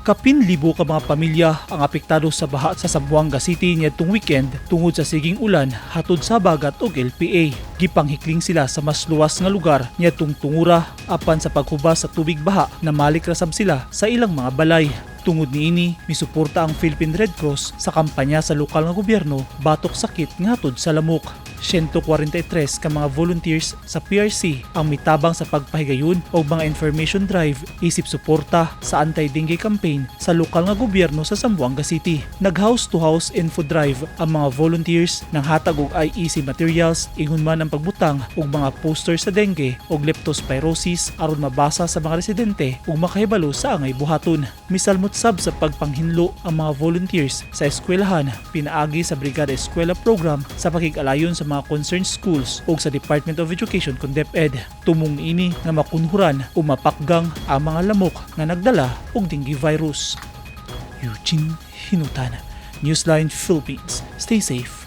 Kapin libo ka mga pamilya ang apektado sa baha sa Zamboanga City niadtong weekend tungod sa siging ulan hatod sa Habagat ug LPA. Gipanghikling sila sa mas luwas nga lugar niadtong tungura, apan sa paghubas sa tubig baha, namalik ra sab sila sa ilang mga balay. Tungod niini, misuporta ang Philippine Red Cross sa kampanya sa lokal nga gobyerno batok sakit nga hatod sa lamok. 143 ka mga volunteers sa PRC ang mitabang sa pagpahigayon og mga information drive isip suporta sa anti-dengue campaign sa lokal nga gobyerno sa Zamboanga City. Nag-house to house info drive ang mga volunteers nang hatag og IEC materials, ingon man ang pagbutang og mga poster sa dengue ug leptospirosis aron mabasa sa mga residente ug makahibalo sa angay buhaton. Misalmot sab sa pagpanghinlo ang mga volunteers sa eskwelahan pinaagi sa Brigada Eskwela program sa pakig-alayon sa mga concerned schools ug sa Department of Education kon DepEd. Tumong niini nga makunhuran o mapakgang ang mga lamok nga nagdala og dengue virus. Eugene Hinutan, Newsline Philippines. Stay safe.